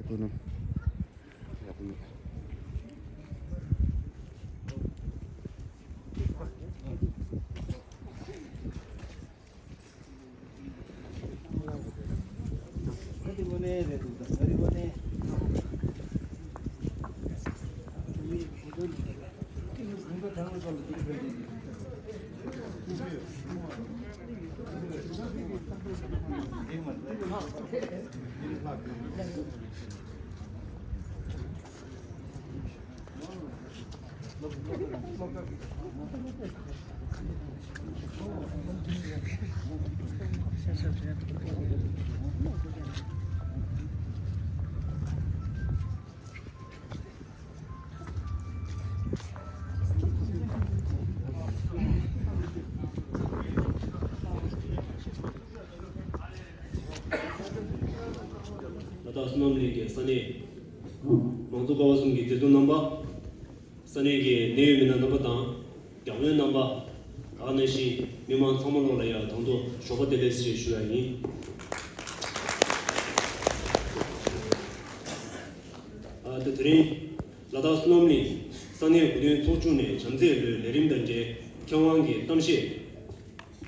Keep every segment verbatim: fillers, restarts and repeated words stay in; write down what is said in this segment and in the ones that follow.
ཡག་པོ་མེད། ལ་དྭགས་བསོད་ནམས་གླིང་གི་ས་གནས་མང་གཙོ་ཀ་བ་གསུམ་གྱི་སྡེ་ཚན་རྣམ་པ། ས་གནས་ཀྱི་གནད་ཡོད་མི་སྣ་རྣམ་པ་དང་། རྒྱབ་ལོན་རྣམ་པ། དེ་ནང་བཞིན་མི་མང་ཚང་མ་ལོག་ལ་ཡང་དང་དུ་ཞོགས་པ་བདེ་ལེགས་ཞེས་ཞུ་ཡ་ཡིན། ཨ་ད་དེ་རིང་ལ་དྭགས་བསོད་ནམས་གླིང་ས་གནས་གོ་སྟོན་ཚོགས་ཆུང་ནས་བྱམས་བརྩེའི་ལོའི་ལས་རིམ་དང་འབྲེལ་མཁས་དབང་གི་གཏམ་བཤད་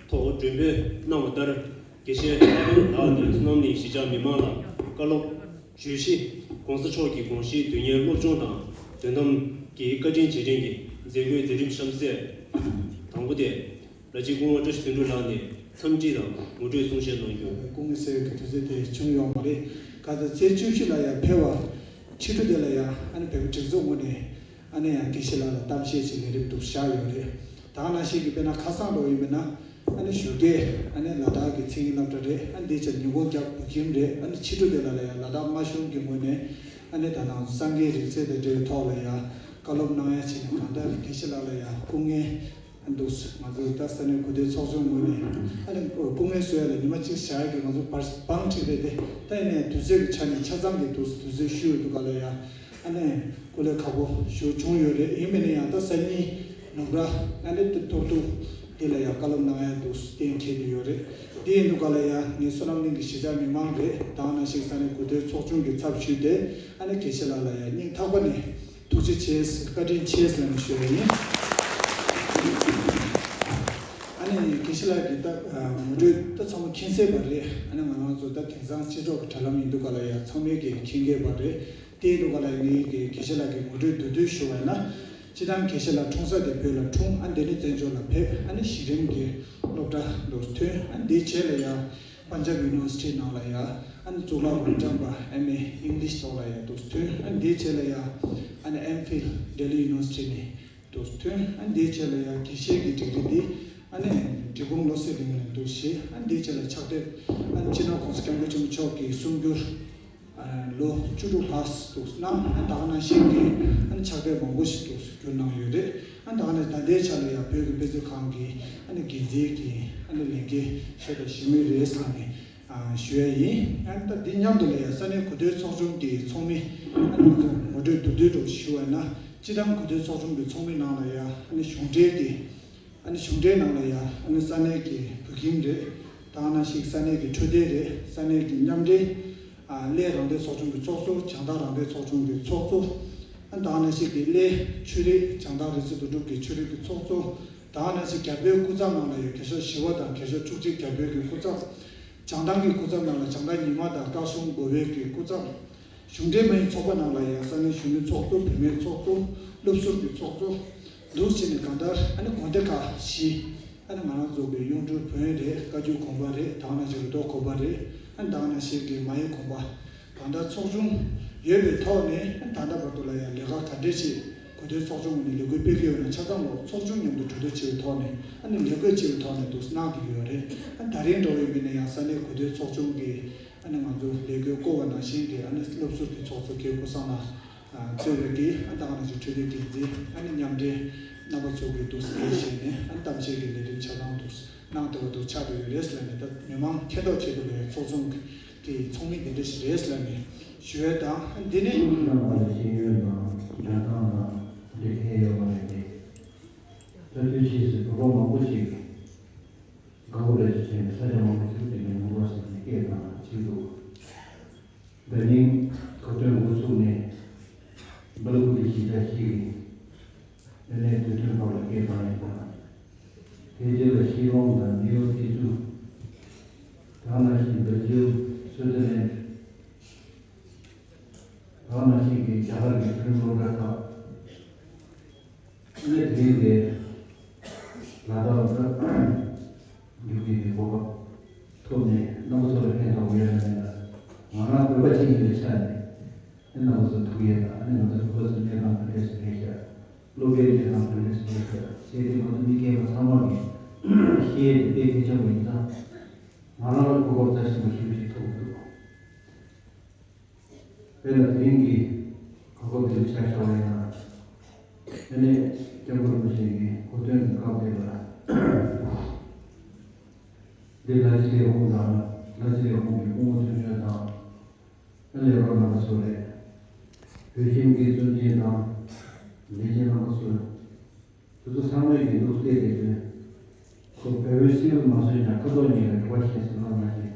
ཐོག་མགྲོན་འབོད་གནང་བ་ལྟར། དགེ་བཤེས་ལྷག་པ་ལགས་ནས་བསོད་ནམས་གླིང་གཞིས་ཆགས་མི་མང་ལ་བཀའ་སློབ། བརྗོད་གཞི། ༸གོང་ས་མཆོག་གི་དགོངས་གཞིའི་དོན་གཉེར་སློབ་སྦྱོང་དང་དོན་དམ་གྱི་བཀའ་དྲིན་རྗེས་དྲན་གྱི་མཛད་སྒོའི་མཛད་རིམ་གཤམ་གསལ། དང་པོ་དེ། ལ་སྤྱི་སྐུ་ངོ་བཀྲ་ཤིས་དོན་གྲུབ་ལགས་ནས་འཚམས་འདྲི་དང་ངོ་སྤྲོད་གསུང་བཤད་གནང་རྒྱུ། སྐུ་ངལ་སེལ་བའི་དུས་ཚོད་དེ་བྱུང་ཡོད་མ་རེད། ག་ཚོད་ཚེས་བཅུ་བཞི་ལ་ཡང་ཕེབས་པ། ཕྱི་དྲོ་དེ་ལ་ཡང་ཨ་ནི་བོད་མི་སྒྲིག་འཛུགས་ངོས་ནས་ཨ་ནི་ཡང་དགེ་བཤེས་ལགས་ལ་གཏམ་བཤད་ཅིག་ལས་རིམ་འདུག་བཞག་ཡོད་རེད། ད་ག་ནང་བཞིན་གྱི་དཔེར་ན་ཁ་སང་འགྲོ་ཡིན་མིན་ན། ཨ་ནི་ཞོགས་ཀས་ཨ་ནི་ལ་དྭགས་ཀྱི་མཚན་ཉིད་སློབ་གྲྭ་རེད། ཨ་ནི་འདི་ཆ་ཉིན་གུང་རྒྱབ་བོད་ཁྱིམ་རེད། ཨ་ནི་ཕྱི་དྲོ་དེ་ལ་ལ་ཡང་ལ་དྭགས་དམར་གཞུང་གི་ངོས་ནས་ཨ་ནི་ད་ནང་སངས་རྒྱས་རིག་རྩལ་དང་འབྲེལ་བའི་ཐོག་ལ་ཡང་བཀའ་སློབ་གནང་ཡ་བྱས་ནས་གང་ལྟར་དགེ་བཤེས་ལགས་ལ་ཡང་སྐུ་ངལ་འདུག་ང་ཚོ་ད་ས་གནས་གོ་སྟོན་ཚོགས་ཆུང་ངོས་ནས་ཨ་ནི་སྐུ་ངལ་གསོ་ཡ་ལ་ཉི་མ་གཅིག་བཞག་ཡ་གི་ང་ཚོ་བར་བང་ཁྲིད་རེད་དེ། ད་ཡིན་ནའི་དུས་ཚོད་ཀྱི་ཆ་ནས་ཆ་ཚང་གི་འདུག་དུས་ཚོད་ཞུས་ཡོད་འདུག་ག་ལ་ཡ། ཨ་ནི་སྐུ་ལས་ཁག་པོ་ཞེ་པོ་བྱུང་ཡོད་རེད། ཡིན་མིན་ན་ཡང་ད་སང་ཉིན་ནུབ་ར་ཨ་ནི་ཏི་ཐོར་ཐུག་འདི་ལ་ཡང་བཀའ་སློབ་གནང་ཡ་འདུག་གཏན་འཁེལ་དུ་ཡོད་རེད། འདི་ཡིན་འདུག་ག་ལ་ཡ་ངའི་བསོད་ནམས་གླིང་གི་གཞིས་ཆགས་མི་མང་རེད། ད་ག་ནང་བཞིན་ས་གནས་གོ་སྟོན་ཚོགས་ཆུང་གི་ཚབ་ཞུས་ཏེ་ཨ་ནི་དགེ་བཤེས་ལགས་ལ་ཡ་སྙིང་ཐག་པ་ནས་ཐུགས་རྗེ་ཆེ་བཀའ་དྲིན་ཆེ་ལབ་ནས་ཞུ་ཡ་ཡིན། ཨ་ནི་དགེ་བཤེས་ལགས་ཀྱི་ད་ངོ་སྤྲོད་ད་ཚང་མ་མཁྱེན་གསལ་བ་རེད། ཨ་ནི་ང་རང་ཚོ་ད་དེང་སང་སྤྱི་ཚོགས་ཀྱི་དྲ་ལམ་ཡིན་འདུག་ག་ལ་ཡ་ཚང་མས་ཀྱི་མཁྱེན་གསལ་བ་རེད། དེའི་ཐོག་ལ་ངས་དགེ་བཤེས་ལགས་ཀྱི་ངོ་སྤྲོད་མདོར་བསྡུས་ཞུ་བ་ཡིན་ན། སྤྱིར་བཏང་དགེ་བཤེས་ལགས་འཁྲུངས་ས་དེ་བོད་ལ་འཁྲུངས། ཨ་འདི་ནས་བཙན་བྱོལ་ལ་ཕེབས། ཨ་ནི་གཞི་རིམ་གྱི་སློབ་གྲྭ་དུ་ཐོན། ཨ་འདིའི་རྗེས་ལ་ཡང་པན་ཇབ་ཡུ་ནི་ཝར་སི་ཊི་ནང་ལ་ཡང་ཨ་ནི་གཙུག་ལག་སློབ་སྦྱོང་པ་ཨེམ་ཨེ་ཨིང་ལིཤ་ཐོག་ལ་ཡང་དུ་ཐོན། ཨ་འདིའི་རྗེས་ལ་ཡང་ཨ་ནི་ཨེམ་ཕིལ་ལྡི་ལི་ཡུ་ནི་ཝར་སི་ཊི་ནས་དུ་ཐོན། ཨ་འདིའི་རྗེས་ལ་ཡང་དགེ་བཤེས་ཀྱི་ཌིག་རི་འདི་ཨ་ནི་འབྲས་སྤུངས་བློ་གསལ་གླིང་ནས་དུ་བཞེས། ཨ་འདིའི་རྗེས་ལ་ཕྱག་དེབ་ཨ་ནི་སྤྱི་ནོར་༸གོང་ས་༸སྐྱབས་མགོན་ཆེན་པོ་མཆོག་གི་གསུང་སྒྱུར་ལོ་བཅུ་དྲུག་ལྷག་འདུག་གནང་། ཨ་ད་ག་ནང་བཞིན་གྱི་ཨ་ནི་ཕྱག་དེབ་མང་པོ་ཞིག་འདུག་བསྒྱུར་གནང་ཡོད་རེད། ཨ་ད་ག་ནང་ད་ལྟའི་ཆ་ལ་ཡང་བོད་ཀྱི་དཔེ་མཛོད་ཁང་གི་ཨ་ནི་འགན་འཛིན་གྱི་ཨ་ནི་ལས་འགན་བཞེས་དང་བཞེས་མུས་རེད་ཟེར་ནས་ཞུ་ཡ་ཡིན། ཨ་ད་འདི་མཉམ་དུ་ལ་ཡང་ས་གནས་གོ་སྟོན་ཚོགས་ཆུང་གི་ཚོགས་མི་ཨ་ནི་ང་ཚོ་ངོ་སྤྲོད་མདོར་བསྡུས་འདྲ་ཞུ་བ་ཡིན་ན། སྤྱིར་བཏང་གོ་སྟོན་ཚོགས་ཆུང་གི་ཚོགས་མི་ནང་ལ་ཡང་ཨ་ནི་གཞུང་འབྲེལ་གྱི་ཨ་ནི་གཞུང་འབྲེལ་ནང་ལ་ཡང་ཨ་ནི་ས་གནས་ཀྱི་བོད་ཁྱིམ་རེད། ད་ག་ནང་བཞིན་ས་གནས་ཀྱི་འཕྲོད་བསྟེན་རེད། ས་གནས་ཀྱི་མཉམ་འབྲེལ་ཨ་གླེ་རང་བདེན་ཚོགས་ཆུང་གི་ཚོགས་གཙོ། བྱང་ཐང་རང་བདེན་ཚོགས་ཆུང་གི་ཚོགས་གཙོ། ཨ་ད་ག་ནང་བཞིན་གྱི་གླེ་ཆོས་རིག་བྱང་ཐང་རིག་རྩལ་འདུ་འགྲུབ་ཀྱི་ཆོས་རིག་གི་ཚོགས་གཙོ། ད་ག་ནང་བཞིན་རྒྱ་བོད་སྐུ་ཚབ་ནང་ལ་ཡང་རྒྱལ་ས་ཞི་བ་དང་རྒྱལ་ས་འཁྲུག་ཆེན་རྒྱ་བོད་ཀྱི་སྐུ་ཚབ། བྱང་ཐང་གི་སྐུ་ཚབ་ནང་ལ་བྱང་ཐང་ཉི་མ་དང་སྐལ་གསུམ་བོད་པའི་གི་སྐུ་ཚབ། གཞུང་འབྲེལ་མ་ཡིན་ཚོགས་པ་ནང་ལ་ཡང་ས་གནས་གཞོན་ནུའི་ཚོགས་གཙོ། བུད་མེད་ཚོགས་གཙོ། སློབ་ཟུར་གྱི་ཚོགས་གཙོ། འདུག་བྱས་ནས་གང་ལྟར་ཨ་ནི་དགོན་སྡེ་ཁག་བཞི། ཨ་ནི་ང་རང་ཚོ་གི་གཡུང་དྲུང་བོན་རེད། བཀའ་བརྒྱུད་དགོན་པ་རེད། ད་ག་ནང་བཞིན་རུ་ཐོག་དགོན་པ་རེད། ཨ་ནི་ད་ག་ནང་བཞིན་གྱི་མ་ཡི་དགོན་པ། གང་ལྟར་ཚོགས་ཆུང་ཡོད་པའི་ཐོག་ནས་ཨ་ནི་ད་ལྟ་བར་དུ་ལ་ཡང་ལས་ཀ་ག་འདྲས་ཅིག་གོ་སྟོན་ཚོགས་ཆུང་ངོས་ནས་ལས་འགུལ་སྤེལ་གྱི་ཡོད་ན་ཆ་ཚང་ལོ་ཚོགས་ཆུང་མཉམ་དུ་གྲོས་བསྡུར་བྱས་པའི་ཐོག་ནས་ཨ་ནི་ལས་བགོས་བྱས་པའི་ཐོག་ནས་འདུག་གནང་བསྡད་ཀྱི་ཡོད་རེད། ཨ་ནི་ད་རིང་འགྲོ་བའི་མི་ནས་ཡང་ས་གནས་གོ་སྟོན་ཚོགས་ཆུང་གི་ཨ་ནི་ང་ཚོ་ལས་འགུལ་བསྐོར་བ་ནང་བཞིན་གྱི་ཨ་ནི་སློབ་ཟུར་གྱི་ཚོགས་གཙོ་མཁན་སྐུ་བཟང་ལགས་གཙོས་པའི་གི་ཨ་ད་ག་ནང་བཞིན་འཕྲོད་བསྟེན་འགན་འཛིན་ཨ་ནི་མཉམ་འབྲེལ་རྣམ་པ་ཚོ་གི་འདུག་སེ་བྱས་ནས་ཨ་ནི་གཏམ་བཤད་ཀྱི་ལས་རིམ་ཆ་ཚང་འདུག་གནང་ཐུབ་པ་འདུག་ཆགས་བསྡད་ཡོད་རེད་ལབ་ནས། ད་མི་མང་མཁྱེན་རྟོགས་ཆེད་དུ་ལ་ཡང་ཚོགས་ཆུང་གི་ཚོགས་མི་འདི་འདྲ་ཞིག་རེད་ལབ་ནས་ཞུ་ཡས་དང་། ཨ་འདི་ནི་གནང་བ་ལ་ཤེས་ཡོན་དང་འཇོན་ཐང་དང་འདི་ཁེལ་ཡོད་པ་རེད་དེ། ད་དུས་ཕྱིས་སུ་བོད་པ་མང་པོ་ཞིག་དགའ་པོ་རེད་ཅེས་བྱས་ནས་ས་ཆ་མང་པོ་ཞིག་དེ་ནས་ཡོང་བ་ཞིག་ནས་སྐད་བཏང་བ་ཞིག་འདུག་ད་ནིང་ཁ་སྟོན་ ད་ནང་བཞིན་སྦེལ་ཇིམ། སུའུ་ཙི་ལན། ད་ནང་བཞིན་གྱི་རྒྱ་གར་གྱི་ཕྲུ་གུ་སློབ་གྲྭ་ཁག་ནས་དེ་རིང་འདིར་ལ་དྭགས་ལ་རྒྱུགས་ཀྱི་གོ་སྐབས་ཐོབ་ནས་རྣམ་པ་ཚོ་ལ་ཕན་ཐོགས་ཡོད་ན་མེད་ན། ང་རང་བོད་པ་ཅིག་ཡིན་པའི་ཆ་ནས་རྣམ་པ་ཚོ་ཐུག་ཡས་དང་། ཨ་ནི་ང་ཚོ་བོད་པ་ཚོ་གནས་སྟངས་ག་འདྲས་སེ་རེད་ཤག་སློབ་གྲྭའི་གནས་སྟངས་ག་འདྲས་སེ་རེད་ཤག་ཟེར་ཏེ། ང་ཚོ་མི་སྒེར་པ་ཚང་མ་གིས་ཤེས་ཡས་དེ་དཔེ་གལ་ཆེན་པོ་ཡིན་ཙང་། ང་རང་ལ་གོ་སྐབས་རྩ་ཆེན་པོ་ཞེ་པོ་ཅིག་ཐོབ་འདུག་དཔེར་ན་དེ་རིང་གི་གོ་སྐབས་འདི་ལ་ཆ་བཞག་པ་ཡིན་ན། ཨ་ནི་སྐྱབས་མགོན་རིན་པོ་ཆེ་གི་གོ་སྟོན་གྱི་སྐབས་དེ་ལ། འདི་ལ་ཕྱི་ལས་ཁུངས་དང་། ལ་ཕྱི་ལས་ཁུངས་ཀྱི་སྐུ་ངོ་ཚུལ་ཁྲིམས་དང་། ཨ་ནི་ལས་རོགས་རྣམ་པ་ཚོ་རེད། བོད་ཁྱིམ་གྱི་བཙུན་མཁྱེན་དང་ལས་བྱེད་རྣམ་པ་ཚོ། དེ་ཚོ་ཚང་མས་ཀྱི་འདུག་སྟེ། དེ་དོན་ཁོ་བོད་པའི་སྲིད་དབང་མ་བཟོས་ཀྱང་ཁ་དོག་གཉིས་ལ་འགྱུར་བ་བྱས་ཟིན་པ་མ་ཟད།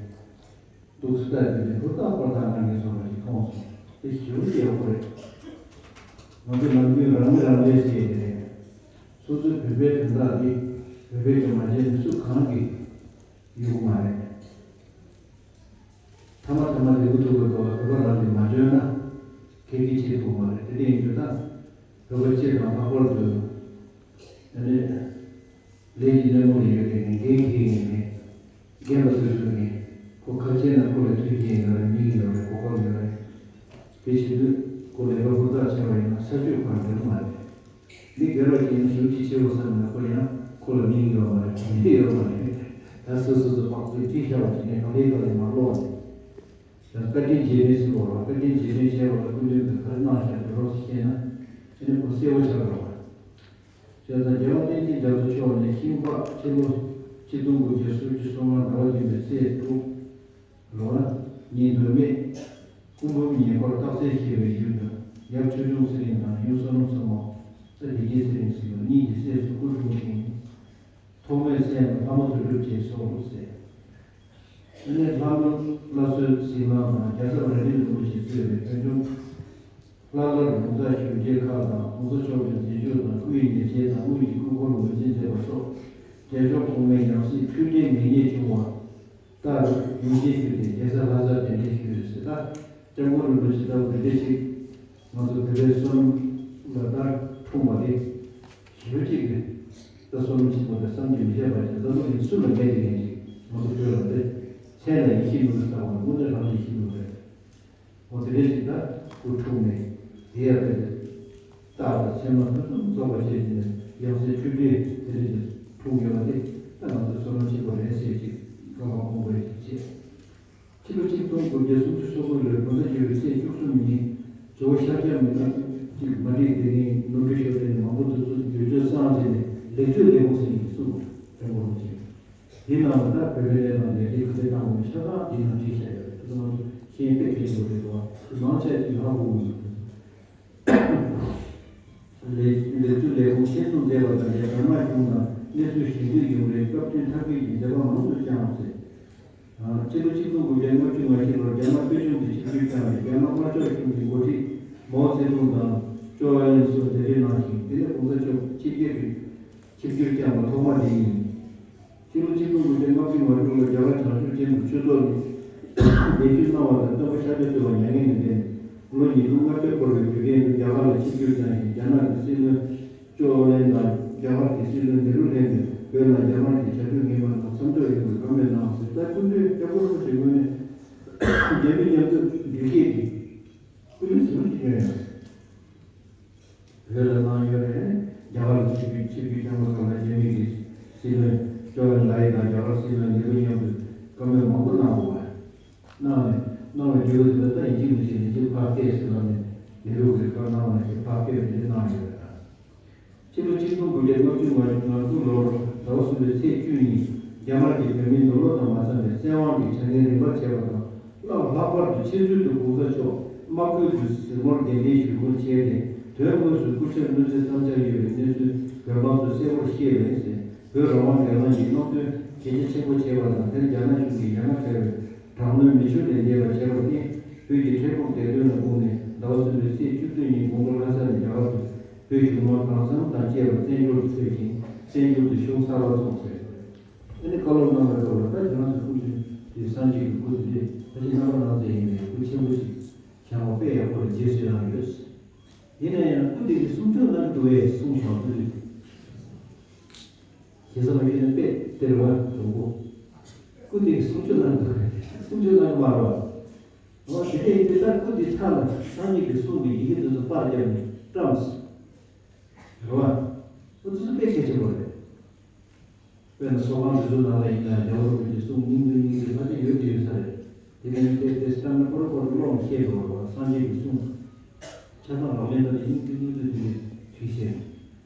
འདུག་སེ་ལྟ་དུས་ནས་ཧུར་ཐག་ཧུར་ཐག་གནང་གི་སོང་བ་ཞིག་མཐོང་སོང་། དེ་ཞེ་པོ་ཅིག་ཡག་པོ་རེད། ང་ཚོ་ནམ་རྒྱུན་རང་ལས་རང་ལས་ཟེར་ཡས་དེ་རེད། སོ་སོའི་བོད་པའི་དོན་དག་འདི་བོད་པས་ཀྱང་མ་བྱས་ན་སུ་གང་གིས་ཡོང་གི་མ་རེད། མཐའ་མ་མཐའ་མ་ལས་འགུལ་ཐུབ་པའི་ཐོག་ལ་བོད་པ་རང་གིས་མ་བྱོན་ན་གལ་གྱིས་ཆེ་ཐུབ་མ་རེད། དེ་འདྲ་ཡིན་དུས་ད་བོད་པ་སྤྱིར་དང་ལྷག་པར་དུ་ཨ་ནི་ལས་ཀྱི་སྣེ་མོ་ལ་ཡོད་མཁན་ནས་འགན་འཁྱེར་མཁན་ནས་འགན་ལ་བསྐུལ་ཐུབ་མཁན། ཁོ་ཁ་ཕྱེ་ན་ཁོ་ལ་མཐུན་རྐྱེན་ཡོད་རེད། མིང་ཡོད་རེད། གོ་སྐབས་ཡོད་རེད། དེ་བྱེད་དུས་ཁོ་ལས་ཀ་ཧུར་ཐག་བྱས་པ་ཡིན་ན་ས་ཆོད་གང་འགྲོ་མ་རེད། མི་སྒེར་བ་ཅིག་ཡིན་ན་ཞེ་པོ་ཅིག་ཆེ་བོ་བསམ་ན་ཁོ་ཡང་ཁོ་ལ་མིང་ཡོད་མ་རེད། གོ་གནས་ཡོད་མ་རེད། ད་སོ་སོ་སོ་བག་ཕེབས་ཅིག་བྱ་བ་བྱས་ནས་གང་ལྟར་གང་ལྟར་མར་ལོག་ནས། ཡང་བཀའ་དྲིན་རྗེས་དྲན་ཟེར་བ་ལ། བཀའ་དྲིན་རྗེས་དྲན་བྱས་པ་ལ་སྐུ་མདུན་གྱིས་ག་རེ་གནང་བཞག་འདུག་རོགས་སུ་བཤད་ན། དེ་ནི་ཁོ་གསལ་བོ་ཆགས་འགྲོ་བ། བྱས་ཙང་རྒྱལ་བ་བསྟན་འཛིན་རྒྱ་མཚོ་མཆོག་ནས་ཤིང་སྦག་ཕྱི་ལོ་ཆིག་སྟོང་དགུ་བརྒྱ་སུམ་ཅུ་སོ་ལྔ་ཟླ་བ་བདུན་པའི་ཚེས་དྲུག་ལོར་ཉིན་མདོ་སྨད་སྐུ་འབུམ་ཉེ་འཁོར་སྟག་རྩེ་ཞེས་པའི་ཡུལ་དུ་ཡབ་ཆོས་སྐྱོང་ཚེ་རིང་དང་ཡུམ་བསོད་ནམས་སྲས་མོ། ད་བདེ་སྐྱིད་ཚེ་རིང་ཟེར་བ་གཉིས་ཀྱི་སྲས་སུ་སྐུ་འཁྲུངས་ཤིང་། ཐོག་མའི་མཚན་ལ་ལྷ་མོ་དོན་གྲུབ་ཅེས་གསོལ་ཞེས། དེ་ནས་ལྷ་མོ་བླ་མཚོའི་གཟིགས་སྣང་དང་རྒྱལ་ཚབ་རབ་འབྲིང་རིན་པོ་ཆེས་གཙོས་པའི་བོད་ལྗོངས་ལྷ་ལ་རི་གོང་ས་ཞབས་རྗེས་ཁག་དང་གོང་ས་མཆོག་གི་མཛད་བརྗོད་དང་སྐུའི་ཉེར་སྤྱན་དང་དངོས་ཀྱི་སྐུ་འཁོར་ངོས་འཛིན་མཛད་པ་སོགས་རྒྱལ་མཆོག་གོང་མའི་ཡང་སྲིད་འཕྲུལ་ལྡན་ངེས་རྙེད་བྱུང་བ་ལྟར་ཡིད་ཆེས་ཞུས་ཏེ་རྒྱལ་ས་ལྷ་སར་གདན་འདྲེན་ཞུས་ཟེར། ད་སྐྱབས་མགོན་རིན་པོ་ཆེ་ལྟ་བུ་འདི་འདྲ་ཞིག་ང་ཚོ་བོད་པའི་བསོད་ནམས་ལ་ད་འཁྲུངས་པ་དེ་ཞེ་པོ་ཅིག་གི་ད་བསོད་ནམས་ཆེན་པོ་དང་བསམ་གྱིས་མི་ཁྱབ་པ་ཞིག་ད་ལྟ་བུ་ཡིན་སུ་ལ་མེད་དེ་ངེས་ཅིག་ང་ཚོ་བོད་ལ་རེད། མཚན་ལ་ཡིད་ཆེས་མི་འདུག་ཟེར་བ་དངོས་གནས་རང་ཡིད་ཆེས་མི་འདུག་རེད། འོ་དེ་འདྲ་ཞིག་ད་སྐུ་འཁྲུངས་ནས་དེ་ཡང་དཔེ་དེ་རྟགས་དང་མཚན་མ་ཕུན་སུམ་ཚོགས་པ་བྱས་ནས་ཡང་སྲིད་འཕྲུལ་སྒྲས་དེ་འདྲ་ཞིག་འཁྲུངས་ཡོད་པ་དེ་ད་ང་ཚོ་བསོད་ནམས་ཆེན་པོ་རེད་ཟེར་ཅིག་བསམ་པ་སྐོང་དགོས་ཅིག་བྱས། ཕྱི་ལོ་ཆིག་སྟོང་དགུ་བརྒྱ་སུམ་ཅུ་སོ་དགུ་ལོའི་དགུན་ཟླ་བཞི་པའི་ཚེས་བཅུ་གསུམ་ཉིན་ཇོ་བོ་ཤཱཀྱ་མི་ལ་གཅིག་མ་བསྒྲིགས་དེ་རིང་ནོར་འཁྲུལ་ཤོར་དོན་མང་པོ་དེ་ཚོ་འགྱུར་བཅོས་བསང་བྱས་ནས་ལེགས་བཅོས་ལས་ཁུངས་ཟེར་ནས་གསུངས་པ་དྲན་པོ་རུ་ཆེ། དེའི་ནང་ལ་ད་བོད་པའི་གནས་སྟངས་ལས་འགྲེལ་ག་ཚོད་བཏང་དགོས་ཤ་སྟག་དེའི་ནང་བྲིས་བཞག་ཡོད་རེད། དེ་ཚོ་ང་ཚོ་ཤེས་ཡོན་དཔེ་གལ་ཆེན་པོ་རེད་འདུག་བ། དེ་མང་ཆེ་ཅིག་ཧ་གོ་གི་མི་འདུག་ལས་ལས་བཅུ་ལས་ཁུངས་ཆེད་འཛུགས་མཛད་པ་དང་ལས་རྒྱ་ནག་གཞུང་དང་གནས་ཚུལ་ཞིབ་འཇུག་ཡོང་རེས་སྐབས་བསྟུན་ཐབས་བཀོད་ཀྱི་མཛད་པ་མང་དུ་བསྐྱངས་ཟེར། སྤྱི་ལོ་ཆིག་སྟོང་དགུ་བརྒྱ་ལྔ་བཅུ་ང་བཞི་ལོར་རྒྱ་ནག་དཔེ་སྐྱོང་དུ་ཆིབས་བསྒྱུར་བསྐྱངས་པའི་རྒྱ་ནག་དམར་ཕྱོགས་གཞུང་གི་འགོ་ཁྲིད་མའོ་ཙེ་ཏུང་དང་ཅོ་ཨ་ལན་སོགས་མཛད་འཕྲིན་གནང་ཞིང་། དེ་ནས་གོང་ས་མཆོག་ཆིབས་བསྒྱུར་གྱི་ཆིབས་བསྒྱུར་བསྐྱངས་པ་ཐོག་མ་དེ་ཡིན། སྤྱི་ལོ་ཆིག་སྟོང་དགུ་བརྒྱ་ལྔ་བཅུ་ང་དྲུག་ལོར་རྒྱ་གར་བྱང་ཕྱོགས་ཅན་དུ་ཆོས་ཚོགས་ནས་གདན་ཞུ་གནང་བ་དང་། སྟོན་པ་ཤཱཀྱ་ཐུབ་པ་མྱ་ངན་ལས་འདས་ནས་ལོ་ཉིས་སྟོང་ལྔ་བརྒྱ་འཁོར་བའི་དུས་དྲན་དུ་རྒྱ་གར་ལ་ཆིབས་བསྒྱུར་བསྐྱངས་ཤིང་། རྒྱ་ནག་གི་སྲིད་བློན་ཅོ་ཨོ་ལན་དང་རྒྱ་གར་གྱི་སྲིད་བློན་ནེ་རུ་ལྷན་དུ་བོད་ནང་རྒྱ་དམར་གྱི་བྱ་སྤྱོད་ངན་པ་རྣམས་མཚམས་འཇོག་ཡོང་བའི་བཀའ་མོལ་གནང་ཟེར། ད་སྐུ་མདུན་སྐྱབས་མགོན་རིན་པོ་ཆེ་ངོས་ནས་རྒྱ་མི་མཉམ་དུ་འགྲེལ་བཤད་ཀྱི་སྐུ་ལུས་ཟིན་ཞིག་ཡོད་ཡང་། བོད་ལ་གནང་ཡོད་རེད། རྒྱ་གར་ལ་ཆིབས་བསྒྱུར་ཆིབས་བསྒྱུར་བསྐྱངས་པ་སྐབས་ལ་རྒྱ་མི་གི་སྲིད་བློན་ཅོ་ཨན་ལའེ་དང་རྒྱ་གར་སྲིད་བློན་ནེ་རུ་མཉམ་དུ་བཀའ་མོལ་མང་པོ་གནང་འདུག་བ། གནང་ནས་གནང་བའི་འབྲས་བུ་དེ་ལ་ད་ཡིན་གཅིག་མིན་གཅིག་ལས་འགུལ་ཕར་སྐད་ཟེར་ལབ་ནས་ནེ་རུ་གིས་བཀའ་གནང་བ་ནང་བཞིན་ཕར་སྐད་དེ་འདྲ་གནང་ཡོད་རེད། ཕྱི་ལོ་ཆིག་སྟོང་དགུ་བརྒྱ་ལྔ་བཅུ་ང་དགུ་ལོར་ཟླ་བ་གསུམ་པའི་ཚེས་བཅུ་ཉིན་རྒྱ་དམར་གྱིས་བོད་མིའི་ནོར་ལོག་དང་མ་འཚམས་པའི་བཙན་དབང་གི་བྱ་ངན་རིམ་པར་བྱས་པ་དང་། སླར་ལྷག་པར་དུ་ཕྱི་ཚུལ་དུ་གོང་ས་མཆོག་དམག་ཁུལ་དུ་གཟིགས་མོར་གདན་འདྲེན་ཞུ་སྐུལ་བྱས་ཏེ། དོན་དངོས་སུ་སྐུ་ཕྱྭའི་གནོད་འཚེ་བསམ་འཆར་ཡོད་པའི་གནས་ཚུལ་བོད་འབངས་ཚོས་གསལ་པོར་ཤེས་པས་ཟེར། བོད་རང་དབང་སྒེར་ལངས་ཀྱི་རྣམ་རྟོག་གལ་ཆེ་ཆེན་པོ་བྱས་པ་དང་། དེར་རྒྱ་ནག་གཞུང་གིས་ཡ་ང་བྱ་བའི་དྲག་གནོན་མི་ཤོར་ནས་བསྡད་པ་བྱས་པར་བརྟེན། བོད་ཀྱི་འཕྲལ་ཕུགས་བདེ་དོན་ལ་དགོངས་ནས་ཟླ་བ་གསུམ་པའི་ཚེས་བཅུ་གཅིག་ཉིན་དགོང་དྲོ་ལྷ་ས་ནས་རྒྱ་གར་དུ་བོད་གཞུང་མང་གང་འཚམ་དང་བཅས་པ་བཙན་བྱོལ་དུ་ཕེབས་ཤིང་། བཙན་བྱོལ་དུ་གཞུང་གསར་པ་བཙུགས་ཟེར། ནི་བཀའ་སློབ་གནང་བའི་སྐབས་ལ་ད་ཁྱེད་རང་ཚོའི་སྐུ་དེ་དེ་སངས་རྒྱས་ཀྱི་སྐུ་དེ་འདྲས་ཕལ་ཆེར་རྣམ་པར་སྣང་མཛད་ཡིན་པའི་སྐུ་ཆེན་པོ་ཞིག་བཞེངས་པ་དཔེ་ཡག་པོ་ལ་རྗེས་སུ་ཡི་རང་ཡོད། ཡིན་ན་ཡང་སྐུ་དེ་གི་གསུང་ཆོས་གནང་གི་འདུག་བས་གསུང་བྱང་ཚུལ། ཞེ་ས་མ་ཡོད་ན་དཔེ་སྟེར་བ་དྲུང་པོ། སྐུ་དེ་གི་གསུང་ཆོས་གནང་གི་འདུག་གསུང་ཆོས་གནང་གི་མ་རེད་བ། འོ་དེ་འདྲ་ཡིན་དུས་ད་སྐུ་དེ་མཐའ་ལ་སངས་རྒྱས་ཀྱི་གསུང་གི་ཡི་གེ་དེ་ཚོ་པར་བརྒྱབ་ནས་བཀྲམ་སོང་། རེད་བ། འོ་དེ་ཚོ་དཔེ་གལ་ཆེན་པོ་རེད། དཔེར་ན་ཚོགས་ཁང་དེ་ཚོ་ནང་ལ་ཡིན་ན་རྒྱལ་བ་རིན་པོ་ཆེའི་གསུང་སྙིང་བསྡུས་སྙིང་བསྡུས་ཕལ་ཆེར་ཡོད་དེ་ཡོད་ས་རེད། དེ་ནས་དེ་དེ་སྐྲག་ན་པོ་རོ་པོ་རོ་ཀློག་ནས་ཤེས་དགོས་རེད་བ། སངས་རྒྱས་ཀྱི་གསུང་ཆ་ཚང་ལག་ལེན་བསྟར་ནས་སྙིང་བསྡུས་སྙིང་བསྡུས་དེ་འདྲའི་བྲིས་ཤེས་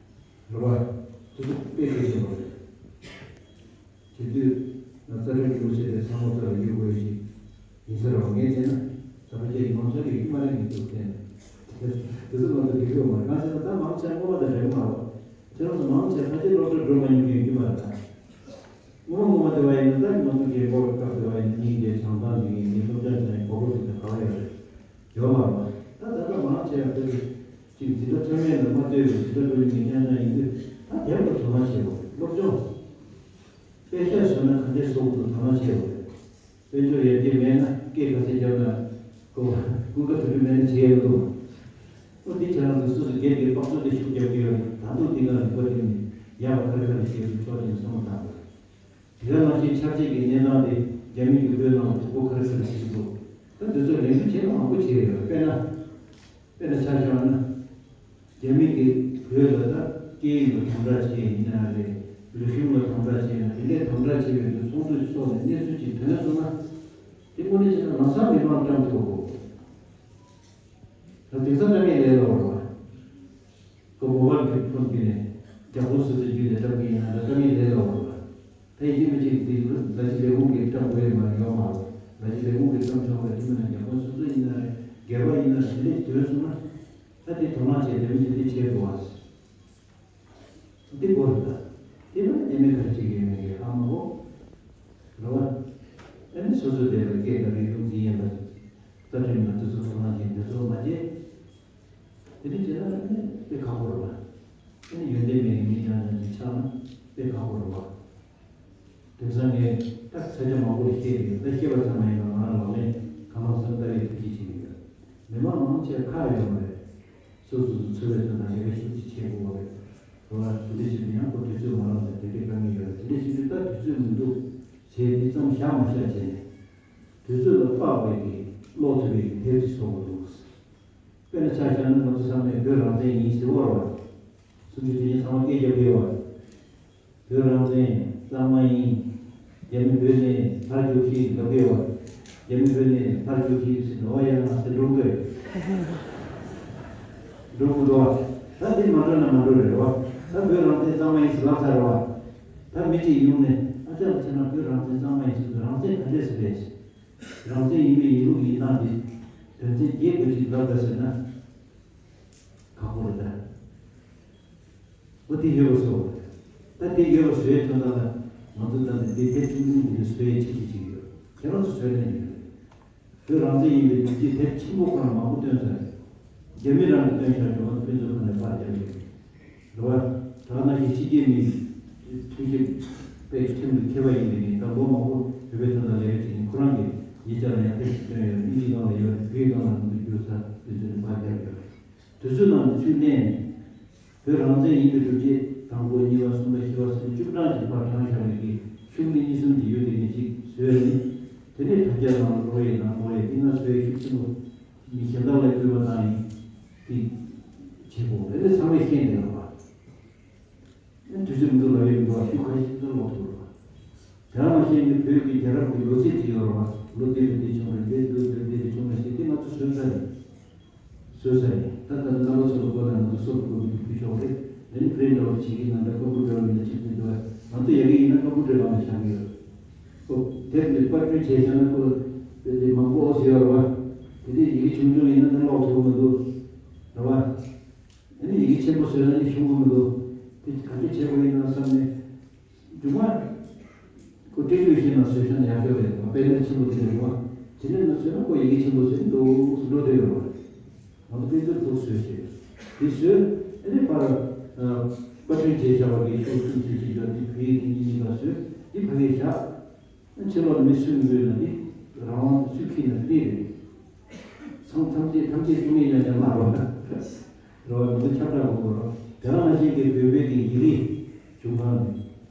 རེད་བ། དེ་ཚོ་དཔེ་གལ་ཆེན་པོ་རེད། དེ་དུས་རྩ་ཁྲིམས་རིན་པོ་ཆེ་དེ་ཚང་མ་ཚོ་ལ་ཡོད་དགོས་ཤིག་ཡིན་ས་རེད་བ། ངས་བལྟས་ན་ད་ཕལ་ཆེར་མང་ཆེ་གི་ཡིད་མ་རེད་ངས་ཚོ་བལྟས་ན། དེ་ཚོ་ང་ཚོ་དགེ་སྐྱོ་མ་རེད། གང་ཟེར་ན་ད་མང་ཆེ་སྔོན་མ་དང་འདྲ་གི་མ་རེད་བ། ཁྱེད་རང་ཚོ་མང་ཆེ་ཕལ་ཆེར་སློབ་གྲྭ་འགྲོ་མ་མྱོང་མཁན་ཡོད་ཀྱི་མ་རེད་ད། སྔོན་མ་སྔོན་མ་དེ་བ་ཡིན་ན་ད་ང་ཚོ་རྒན་གོག་སྐབས་དེ་བ་ཡིན་ན་སྙིང་རྗེ་བྱམས་སྡང་ཡིན་ངེས་སློབ་སྦྱོང་བྱས་ནས་གོ་སྐབས་དེ་ཚོ་ག་བ་ཡོད་རེད། ཡོད་མ་རེད་བ། ད་ད་ལྟ་མང་ཆེ་བ་དེ་ཚོ་ཅིག་འཛིན་གྲྭ་མཐོ་དམན་ལ་མ་ལྟོས་པའི་འཛིན་གྲྭ་འགྲོ་མཁན་རྐྱང་རྐྱང་ཡིན་དུས་ད་དེབ་ལ་དོ་སྣང་བྱེད་དགོས། སློབ་སྦྱོང་། དཔེ་ཤག་བཟོས་ན་ག་འདྲས་བཟོ་དགོས་འདུག་དོ་སྣང་བྱེད་དགོས། དཔལ་འབྱོར་ཡར་རྒྱས་མེད་ན་སྐད་ག་ཚད་བརྒྱབ་ན་ཀོ་ཀུན་དགའ་དོན་གྲུབ་མེད་ན་བྱེད་ཡག་འདུག་ཨོ་དེ་ཁྱེད་རང་ཚོ་སོ་སོ་སྒེར་གྱི་དཔག་ཚོད་དེ་ཤུགས་རྒྱབ་ཀྱི་ཡོད་རེད། ད་དུང་དེ་ག་རིག་པ་བསྒྲིམས་ནས་ཡག་པ་ག་རེ་ག་རེ་བྱེད་དགོས་ཕྱོགས་དེ་ནས་བསམ་བློ་བཏང་དགོས། དེ་ག་ནང་བཞིན་ཆབ་སྲིད་ཀྱི་གནས་སྟངས་དེ་རྒྱ་མི་རྒྱུག་པའི་ནང་ལ་དུག་པོ་ག་རེ་ག་རེ་བྱེད་ཀྱི་འདུག་ད་དེ་ཚོ་ལན་འདེབས་བྱེད་ན་མང་པོ་བྱེད་ཡོད་རེད། དཔེར་ན། དཔེར་ན་ཆ་བཞག་ན། རྒྱ་མི་གིས་བོད་ལ་ད་སྐད་ཡིག་ལ་དམ་དྲག་བྱས་ཡིན་ན་རེད། རིག་གཞུང་ལ་དམ་དྲག་བྱས་ཡིན་ན་དེ་འདྲའི་དམ་དྲག་བྱས་པའི་དུས་ཚོགས་འདུ་ཞིག་ཚོགས་ནས་གནས་ཚུལ་ཅིག་ཐོན་སོང་ན། དེ་དངོས་གནས་བྱས་ན་ལམ་སང་མི་མང་བཀྲམ་ཐུབ་དགོས། ད་དེང་སང་བཀྲམ་ཡས་ལས་སླ་པོ་རེད་བ། ཁོ་མོ་བལ་གྱི་ཕོན་བརྒྱུད་ནས་རྒྱ་ཁོངས་སུ་བརྒྱུད་ནས་བཀྲམ་གྱི་ཡིན་ན་ད་བཀྲམ་ཡས་ལས་སླ་པོ་རེད་བ། ད་ཡིན་གཅིག་མིན་གཅིག་འདི་ལ་ལས་ཁུངས་ཀྱིས་བཀྲམ་དགོས་ཡོད་མ་རེད། ཡོད་མ་རེད། ལས་ཁུངས་ཀྱིས་བཀྲམ་ཆོག་པའི་ཐུབ་མིན་ན་རྒྱ་ཁོངས་སོ་སོ་ཡིན་ན་རེད། སྒེར་པ་ཡིན་ན་རེད། དེ་འདྲས་ཐོན་སོང་ན། ད་དེ་དོ་སྣང་བྱས་དེ་མི་དེ་འདྲས་བྱེད་དགོས་བ། འདི་དགོས་རེད་ད། དེ་ལ་ཉེས་མེད་ག་རེ་བྱེད་ཀྱི་ཡོད་མེད་ཀྱི་ཧ་མ་གོ། རེད་བ། ཨ་ནི་སོ་སོ་དེ་ལ་སྐད་དང་རིག་གཞུང་འཛིན་ཡས་ལ། རྩ་ཁྲིམས་ལ་དེ་ཚོ་དོ་སྣང་བྱས་དེ་ཚོ་མ་བྱས། དེ་འདྲ་བྱས་ན་ཨ་ནི་དཔེ་ཁག་པོ་རེད་བ། ཨ་ནི་ཡོན་ཏན་མེད་ཀྱི་མི་རྐྱང་རྐྱང་ཅིག་ཆགས་ན་དཔེ་ཁག་པོ་རེད་བ། དེང་སང་ངས་ད་ས་ཆ་མང་པོ་ལ་བཤད་ཀྱི་ཡོད། ད་བཤད་པ་ཙམ་མ་ཡིན་པར་ང་རང་ལག་ལེན་གང་ལ་གང་འཚམ་བསྟར་ཡས་ཐུགས་རྗེ་ཆེ་གི་ཡོད། མི་མང་མང་ཆེ་ཁག་ཡོད་མ་རེད། སོ་སོ་སོ་འཚོ་བའི་དོན་དང་ལས་ཀ་ཤུགས་ཆེ་བྱེད་དགོས་པ་རེད། འགྲོ་བ་དེ་འདྲ་བྱེད་དུས་ཡང་ཁོ་དུས་ཚོད་མ་ལངས་ཟེར་དེ་འདྲའི་དཀའ་ངལ་ཡོད་རེད། དེ་འདྲ་བྱེད་དུས་ད་དུས་ཚོད་མི་འདུག་ཟེར་དེ་ཙམ་བཞག་མ་བཞག་བྱས་ནས། དུས་ཚོད་ལ་དཔག་པའི་གི་ཀློག་ཐུབ་པའི་གི་དེབ་ཅིག་བཟོ་དགོས་འདུག་དཔེར་ན་ཆ་བཞག་ན་ང་ཚོ་ཚང་མས་བོད་རང་བཙན་ཡིན་ཟེར་བ་རེད་བ། སུམ་ཅུ་དོན་གཉིས་ཚང་མ་སྐད་རྒྱབ་ཀྱི་ཡོད་བ། བོད་རང་བཙན་གཙང་མ་ཡིན། རྒྱ་མི་བོད་ནས་ཕར་རྒྱུགས་ཤིག་ལབ་ཀྱི་ཡོད་བ། རྒྱ་མི་བོད་ནས་ཕར་རྒྱུགས་ཤིག་ཟེར་འགྲོ་བ་ཡང་ང་ཟེར་འགྲོ་དགོས། འགྲོ་མི་འགྲོ་བ། ད་འདི་མ་འགྲོ་ན་མ་འགྲོ་རེད་བ། ད་བོད་རང་བཙན་གཙང་མ་ཡིན་ཟེར་ལབ་ཚར་བ། ད་མི་གཅིག་ཡོང་ནས་ཨ་ཅག་ལ་བྱས་ན་བོད་རང་བཙན་གཙང་མ་ཡིན་ཟེར་དུས་རང་བཙན་ག་འདྲས་ཟེར་རེད། རང་བཙན་ཡིན་པའི་ཡིན་ལུགས་ཡིན་སྟངས་དེ་དོན་ཚན་བརྒྱད་དགོས་ཀྱི་ལབ་དགོས་ཟེར་ན། ཁག་པོ་རེད་ད། འོ་དེ་ཡོད་པ་བཟོ། ད་དེ་ཡོད་པ་བཟོ་ཡའི་དོན་དག་ལ་ང་ཚོ་ད་ནི་འདི་དེབ་ཆུང་ཆུང་འདི་འདྲ་བཟོ་ཡའི་ཆེད་ཀྱི་ཅིག་ཡོད། ཁྱེད་རང་ཚོ་བཟོས་ན་ཡིན་རེད། བོད་རང་བཙན་ཡིན་པའི་ཡིག་ཆ་དེབ་ཆེན་པོ་ཁོ་རང་མང་པོ་བཏོན་ཚར་རེད། རྒྱ་མི་རང་གིས་བཏོན་བཞག་ཡོད། ང་ཚོ་ཕན་ཚུན་ཁ་ནས་པར་རྒྱབ་ཡོད། རེད་བ། ད་ག་ནང་བཞིན་ཕྱི་རྒྱལ་མི་མཐུན་ཞིབ་པའི་ཁྲིམས་ལ་མཁས་པ་ཡིན་པའི་ངས་ད་ལོ་མང་པོ་བོད་པའི་དོན་དག་ལས་ཀ་བྱེད་མཁན་ཁོ་རང་གིས་ཡིག་ཆ་ལ་ཡང་དེབ་ཅིག་བཏོན་ཡོད། དབྱིན་ཇིའི་སྒང་ལ་ཡོད་རེད། བོད་ཀྱི་སྒང་ལ་ང་ཚོ་བསྒྱུར་ཚར། དེ་ཚོ་ནས་ཕར་རྒྱབ་ཡོད་རེད། དུས་ཚོད་ནང་དུ་ཚུར་གནས་ནས། བོད་རང་བཙན་ཡིན་པའི་སྒྲུབ་བྱེད་དང་པོ་གཉིས་པ་གསུམ་པ་བཞི་པ་ཟེར་བཅུ་གྲངས་ཀྱི་བར་བགྲངས་བཞག་པའི་གི་ཤུགས་འདི་གཉིས་གསུམ་གྱི་ཡོད་དེ་གི་ཅིག་བཟོས་ནས། དེ་ནས་དྲ་རྒྱ་ནང་ལ་འགྲོ་ཡས་ནང་འགྲོ་ཡས་འདི་ང་བཟོས་ཤུགས་ཆེན་པོ་མི་གཞན་དག་ལ་སྐུལ་མ་བཏང་ཡིན། དེ་བྱེད་དགོས་རེད། དེ་ཚང་མས་ཤེས་བསྡད་ཡོད་པ། དུས་ཚོད་མི་འདུག་ལབ་ཡས་མི་འདུག་བ། ཤུགས་ཁ་ཤས་ཙམ་ལོག་ཐུབ་རེད་བ། དེ་རང་མ་ཤེས་ནས་བོད་ཀྱི་རྒྱལ་རབས་ཀྱི་ལོ་ཚིགས་ཅིག་ཡོད་རེད་བ། ལོ་འདི་ལ་འདི་བྱུང་རེད། འདི་ལོ་འདི་ལ་འདི་བྱུང་རེད་ཟེར་དེ་ང་ཚོ་བཟོས་ཚར་རེད། བཟོས་ཚར་རེད། ད་ལྟ་རྣམ་པ་ཚོ་ལ་བསྐུར་ན་ང་ཚོ་སོབ་ཀོ་པི་དེ་ཕུལ་ཆོག་རེད། དེ་ནི་པི་རིན་ཊ་ཨའུཊ་བྱེད་ཀྱི་ང་འདྲ་ཀམ་པུ་ཊར་ལ་འདི་ཕྱིན་ཚུལ་འདུག་བ། ང་ཚོ་ཡ་གི་ཡིན་ན་ཀམ་པུ་ཊར་སྒང་ལ་བཞག་གི་ཡོད། ཁོ་དེབ་འདི་པར་སྐྲུན་བྱས་བཞག་ན་ཁོ་དེ་འདི་མང་པོ་ཨོ་ཟེར་ཡོད་རེད་བ། དེ་འདི་ཡི་གེ་ཆུང་ཆུང་ཡིན་ན་ནི་ཀློག་ཐུབ་མི་འདུག་རེད་བ། ཨ་ནི་ཡི་གེ་ཆེན་པོ་བཟོས་ན་ནི་ཤོང་གི་མི་འདུག་དེ་ག་འདྲ་བྱེད་དགོས་ཡིན་ན་བསམ་ནས། མཇུག་མ། ཁོ་སྤྲེལ་ལོའི་ཤིང་ནང་བཟོས་ཤིང་ཡག་ཤོས་རེད། དཔེ་ལེགས་ཆེན་པོ་དེ་རེད་བ། དེ་ནས་ནི་བཟོས་ན་ཁོ་ཡི་གེ་ཆེན་པོ་བཟོས་ནི་འདུག་སུ་འགྲོ་བསྡད་ཡོད་རེད་བ། ང་ཚོ་དཔེ་མཛོད་ཐུགས་བཟོས་ཤིག་དེ་བཟོས་ཨ་ནི་ཕར། པར་སྐྲུན་བྱས་བཞག་པ་གི་ཤོག་གསུམ་བཅས་ཀྱི་ཡོད་དེ་བོད་ཡིག་དེ་གཉིས་གཉིས་ཀ་བཟོས། འདི་ཕ་གིར་བཞག་ཕྱི་ལོགས་ནས་མི་སུས་མི་འབོད་ན་འདི་རང་དབང་དུ་སུས་ཁྱེར་ན་འདི་རེད། ཚང་ཐམས་ཅད་ཐམས་ཅད་བཅོ་ལྔ་ཡང་ཡང་མ་རོ། རོ་མི་འདི་ཁྱབ་བསྒྲགས་དགོས་རོ། དེ་ལ་མ་ཤེས་ཀྱི་བོད་པའི་གི་ཡིག་རིགས་བྱུང་བ་ནི་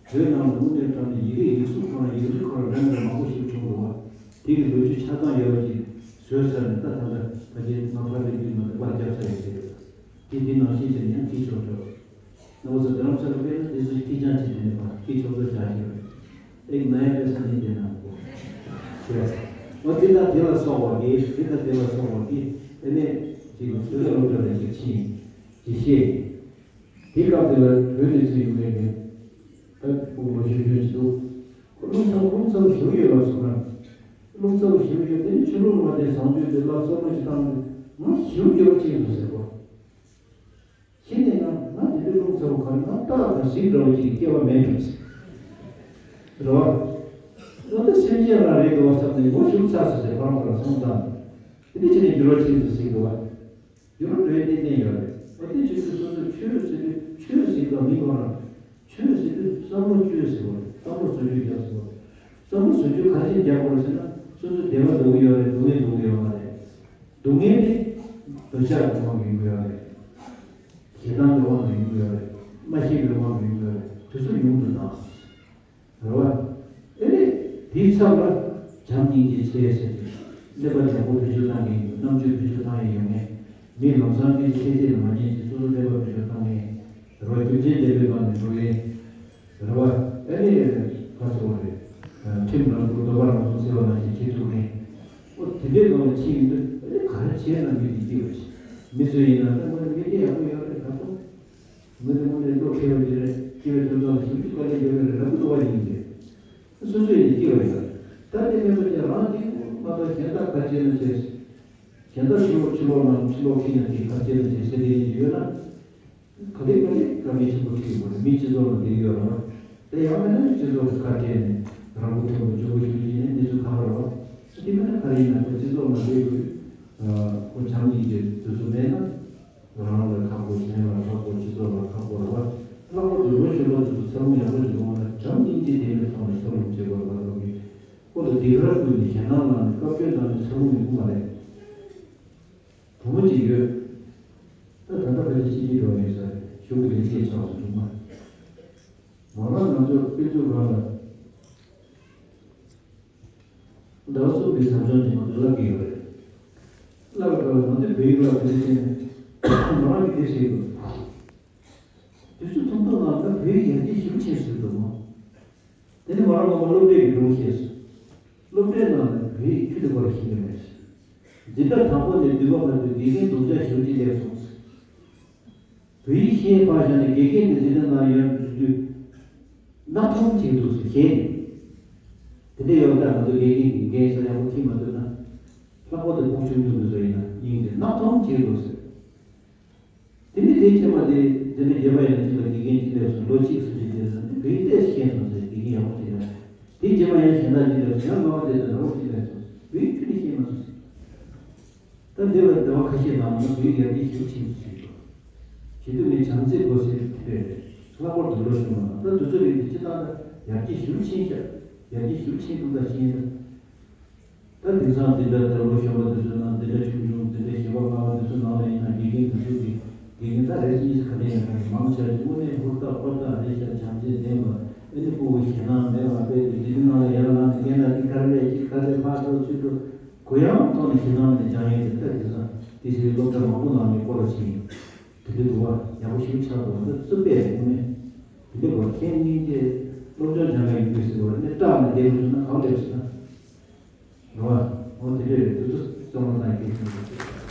བོད་ནང་ལ་དངོས་གནས་དྲང་ནས་ཡིག་རིགས་ཡིག་གཟུགས་ཁོ་ན་ཡིག་རིགས་ཁོ་ན་རང་གི་མང་པོ་ཞིག་བྱུང་འདུག་བ། དེ་གི་ལོ་རྒྱུས་ཆ་ཚང་ཡོད་པ་ཅིག་བཟོས་ཚར་ནས་ད་ད་ལྟ་ཕ་གིར་ང་ཕ་རེ་རྒྱུད་ནང་དུ་པར་རྒྱབ་ཚར་ཡོད་ཟེར་ཡོད། དེ་འདི་ནང་བཞིན་བྱས་ན་ཡང་ཁྱི་ཆོག་ཆོག་ནོར་བུ་རྡ་རམ་ས་ལ་པས་ན་དེ་ཚོ་ཁྱི་སྤྱང་བྱེད་དེ་ནས་པ་ཁྱི་ཆོག་ཆོག་བྱ་ཞིག་རེད། ཨེ་ན་ཡ་པས་ས་ནི་དེ་ན་གོ་ཞེས། འོ་དེ་དང་དེ་ལ་སོགས་པ་གི་དེ་དང་དེ་ལ་སོགས་པ་གི་ཨེ་ནས་ཅིག་གི་ཚོད་ལ་སློབ་གྲྭ་ལ་ཅིག་ཕྱིན་ཅིག་བཤད། དེ་སྐབས་དེ་ལ་བོད་ནས་ཚུར་ཡོང་མཁན་གི་ད་ཕྲུ་གུ་ལོ་ཆུང་ཆུང་ཅིག་འདུག་རླུང་ཚ་རླུང་ཚ་བོ་ཞེ་པོ་ཡོད་ལབ་སོང་ན། རླུང་ཚ་བོ་ཞེ་པོ་ཡོད་དེ་ནི་ཕྱི་ལོགས་ལ་མ་བསྡད་བཟང་སྤྱོད་དེ་ལ་སོགས་པ་ཞིག་བཏང་ནས་ང་ཞེ་པོ་སྐྱོ་བ་ཅིག་འདུག་ཟེར་གོ། ཤི་ནས་ན་ང་དེ་འདྲའི་རླུང་ཚ་བོ་ག་རེ་ང་སྟག་དང་གཟིག་འདྲ་བོ་ཅིག་སྐྱེ་བ་མེད་འགྲོ་ཟེར། རེད་བ། ང་ད་སེམས་ཅན་རང་རེད་འདུག་བ་བསམ་ནས་ངོ་ཞེ་པོ་ཚ་ཟེར་ཟེར་ཁོ་རང་ཁོ་རང་སོང་ཙང་། དེ་འདྲ་བྱས་ནས་འགྱུར་བ་ཕྱིན་ཟེར་ཟེར་འདུག་བ། འགྱུར་བ་འགྲོ་ཡ་ཏན་ཏན་ཡོད་རེད། འོ་དེ་བྱེད་དུས་སོ་སོས་ཆོས་ཟེར་དུས་ཆོས་ཟེར་དུས་མི་གོ་ར། ཆོས་ཟེར་དུས་བསམ་བློ་བཅོས་ཟེར་བ་རེད། བསམ་བློ་བཟོ་བཅོས་རྒྱག་ཟེར་བ་རེད། བསམ་བློ་བཟོ་བཅོས་ག་རེ་བྱས་རྒྱག་དགོས་རེད་ཟེར་ན་སོ་སོ་བདེ་བ་འདོད་ཀྱི་ཡོད་རེད། སྡུག་བསྔལ་འདོད་ཀྱི་ཡོད་མ་རེད། སྡུག་བསྔལ་དེ་འདོད་ཆགས་ཀྱི་དབང་གིས་ཡོང་གི་ཡོད་རེད། ཞེ་སྡང་གི་དབང་གིས་ཡོང་གི་ཡོད་རེད། མ་ཤེས་པའི་དབང་གིས་ཡོང་གི་ཡོད་རེད། དེ་ཚོ་ཉུང་དུ་བཏང་། རེད་བ། ཨེ་རེད། དེའི་ཚབ་ལ་བྱམས་སྙིང་རྗེ་ཆེ་ཟེར་ཏེ་གླེན་པ་ཡག་པོ་བེད་སྤྱོད་བཏང་མཁན་ཡོད། རྣམ་དཔྱོད་བེད་སྤྱོད་བཏང་ཡས་ཡོད་མཁན། མི་ལམ་སང་སྐད་ཆ་ཁྱད་ཆད་ལ་མ་ཉན་ཅིག་སོ་སོ་གླེན་པ་བེད་སྤྱོད་བཏང་མཁན། རེད་བ། རྒྱུ་མཚན་ལྡན་པའི་ངང་ནས་འགྲོ་ཡས། རེད་བ། ཨེ་རེད། ཁ་སོ་རེད། ཁྲིམས་རང་བཟོ་འདོད་པ་རང་བཟོ་ཟེར་བ་ནང་བཞིན་བྱེད་ཐུབ་མཁན། ཨོ་དེ་འདྲའི་ངང་ལ་ཕྱིན་ཡོང་དུས་ཨེ་རེད། ག་རེ་བྱས་ན་མི་དེ་སྐྱིད་པ་ཞིག་མི་ཚོས་ཡིན་ན་ད་ང་ལ་མི་སྐྱིད་ཡག་པོ་ཡོད་རེད་ད་ཁོ། ང་ཚོ་དངོས་གནས་བློ་ཁེལ་བ་ཅིག་རེད། སྐྱེ་བའི་དོན་དག་ལ་ཞིབ་འཇུག་དཀའ་ལས་རྒྱག་གི་རེད་ལབ་ཀྱི་འདུག་བ་ཡིན་ཏེ། སོ་སོ་ཡིན་སྐྱེ་བ་ཡོད་རེད། ད་དེ་མེད་པ་ཅིག་རང་གཅིག་པུ་མ་གཏོགས་གཞན་དག་ག་བྱས་ན་བྱས། གཞན་དག་ཕྱི་ལོགས་ཕྱི་ལོགས་ནང་ཕྱི་ལོགས་ཁྱི་ཡང་དེ་ག་བྱས་ན་བྱས་ཟེར་དེ་ཡིན་གྱི་ཡོད་ན། ག་ལེ་ག་ལེ་བཀའ་མི་ཆེན་པོ་ཁྲིད་དགོས་རེད། མི་སྤྱི་ཚོགས་ནང་བསྡད་ཡོད་རེད་བ། དེ་ཡང་མིན་ན་སྤྱི་ཚོགས་ཀྱི་ཁ་བྲལ་ནས་རང་མགོ་ཐོན་པའི་ལྗོན་པ་ཞུ་རྒྱུ་ཡིན་ན་འདི་ཚོ་ག་རེ་རེད་བ། དེ་མིན་ན་ག་རེ་ཡིན་ན་ཁོ་སྤྱི་ཚོགས་ནང་བསྡད་དགོས། ཁོ་བྱམས་སྙིང་རྗེ་དེ་ཚོ་མེད་ན། རང་ལ་ཁག་པོ་གཞན་ལ་ཁག་པོ་སྤྱི་ཚོགས་ལ་ཁག་པོ་རེད་བ། ལྷག་པར་དུ་ལོ་གཞོན་པ་དེ་ཚོ་འཚར་ལོངས་ཡག་པོ་ཞིག་ཡོང་བ་ན་བྱམས་སྙིང་རྗེ་ལྡན་པའི་ཐོག་ནས་འཚར་ལོངས་བྱེད་དགོས་པ་ལ་ལོག་གི། ཁོ་ལ་སྡིགས་ར་བསྐུལ་ནས་ཞེད་སྣང་བསླངས་ནས་བཀའ་བཀྱོན་བཏང་ནས་འཚར་ལོངས་ཡོང་གི་མ་རེད། བུ་མོ་གཅིག་ཡོད། ད་ད་ལྟ་ཕལ་ཆེར་ཕྱི་རྒྱལ་འགྲོ་ཡིན་ས་རེད། གཞུང་གི་ལས་བྱེད་ཆགས་སོང་། སྒྲུང་མ། མ་མ་ང་ཚོ་དཔེ་མཛོད་ཁང་ལ་ཟླ་བ་གསུམ་པའི་ཟབ་སྦྱོང་དེ་ང་ཚོ་བསླབ་ཀྱི་ཡོད་རེད། བསླབ་པའི་སྐབས་ལ་ང་ཚོས་བོད་ཡིག་བསླབ་དེ་འདྲ་བྱས་ནས་མོ་རང་གིས་དེ་བྱེད་དགོས། དུས་ཚོད་ཐུང་ཐུང་ནང་ད་བོད་ཡིག་ཡར་རྒྱས་ཞེ་པོ་ཕྱིན་ཟེར་འདུག་མོ། དེ་ནི་ང་རང་ངོ་མ་སློབ་གྲྭའི་སྒྲུང་བཤད་སོང་། སློབ་གྲྭའི་ནང་ལ་བོད་ཡིག་ཁྱོན་ནས་སྐོར་ཞིག་ཡོད་མེད། འཛིན་གྲྭ་དང་པོ་ནས་བདུན་པ་བར་དུ་དགེ་རྒན་རྡོག་རྩ་ཞེ་པོ་ཅིག་སླེབས་སོང་། བོད་ཡིག་ཤེས་པ་བཞག་ནས་དགེ་རྒན་གྱི་འཛིན་གྲྭ་ནང་ཡོད་དུས་སྣ་ཐོམ་བྱེད་འདུག་ཟེར་ཞེས་ནས། དེ་འདྲ་ཡོད་ད་ང་ཚོ་དགེ་རྒན་གྱི་འགན་ས་ཡག་པོ་འཁྱེར་མ་ཐུབ་ན། ལྷག་པར་དུ་ཕྲུ་གུ་ཆུང་ཆུང་འདི་ཚོ་ཡིན་ན་སྙིང་རྗེ་སྣ་ཐོམ་བྱེད་འདུག་ཟེར། དེ་ནས་དེའི་རྗེས་མ་དེ་འཛིན་གྲྭ་བརྒྱད་པ་ཡིན་ན་གཅིག་ལ་དགེ་རྒན་གཅིག་སླེབས་སོང་། ལོ་གཅིག་སུ་གཅིག་དེ་ལ་ནི་བོད་ཡིག་ཏོག་ཙམ་ཤེས་སོང་ཟེར། དགེ་རྒན་ཡག་པོ་ཅིག་ལ། དེའི་རྗེས་མ་ཡང་གཞན་དག་གཅིག་སླེབས་སོང་། ཡང་སྔ་མ་དེ་དང་འདྲ་བོ་གཅིག་སླེབས་སོང་། བོད་ཡིག་ཁྱོན་ནས་ཤེས་མ་སོང་ཟེར། ད་འདི་ལ་ཟླ་བ་ཁ་ཤས་ནང་ལ་བོད་ཡིག་ཡར་རྒྱས་ཞེ་པོ་ཕྱིན་སོང་ཟེར། བྱེད་དུས་ངས་བྱམས་བརྩེ་དགོས་ཟེར་དེ་རེད། ལྷག་པར་དུ་ལོ་ཆུང་བ་ད་དུས་ཚོད་རིང་དུ་སྤྱི་བཏང་ད་ཡར་རྒྱས་ཞེ་པོ་ཕྱིན་ཤག་ཡར་རྒྱས་ཞེ་པོ་ཕྱིན་འདུག་ད་ཤེས་ད། ད་དེང་སང་འཛིན་གྲྭ་དང་ལོ་གཞོན་པ་དེ་ཚོའི་ནང་། འཛིན་གྲྭ་ཆུང་ཆུང་། འཛིན་གྲྭ་བཞི་པ་ལྔ་པ་དེ་ཚོའི་ནང་ལ་ཡིན་ན་དགེ་རྒན་དེ་ཚོ་གི་དགེ་རྒན་ད་རེ་གཉིས་སུ་ག་ནས་ཡོད་ན་མང་ཆེ་བ་དངོས་གནས་ཧུར་ཐག་ཧུར་ཐག་རེད་ཤག་བྱམས་བརྩེ་ལྡན་པ། ཨ་ནི་ཕྲུ་གུ་ཞེད་སྣང་མེད་པ་དཔེ་དེ་འཛིན་གྲྭ་ནང་ལ་ཡར་ལངས་ནས་རྒན་ལགས་འདི་ག་རེ་རེད། ཅིག་ག་རེ་ཕར་འགྲོ་ཚུར་འགྲོ་གུ་ཡངས་ཐོག་ནས་ཞེད་སྣང་མེད་ནས་སྦྱང་ཡས་དེ། ད་དེང་སང་དེ་ཚོའི་སློབ་གྲྭ་མང་པོ་ནང་ནས་སྐོར་ར་ཕྱིན་ཡིན། དེ་འདྲ་འདུག་བ། ཡག་པོ་ཞེ་པོ་ཆགས་འདུག་བ། ད་རྩོད་པས་དངོས་གནས་དེ་འདྲ་བ་ཁས་ལེན་ཏེ་སློབ་སྦྱོང་སྦྱང་ཡ་ཡོད་དུས་ཟེར་བ་ནས་སྐྲག་ནས་བསྡད་དགོས་བྱུང་ན་གང་འདྲ་ཟེར་ན། རེད་བ། འོ་དེ་འདྲ་རེད། དེ་ཚོ་བསམ་བློ་བཏང་ཡ་གལ་ཆེན་པོ་རེད།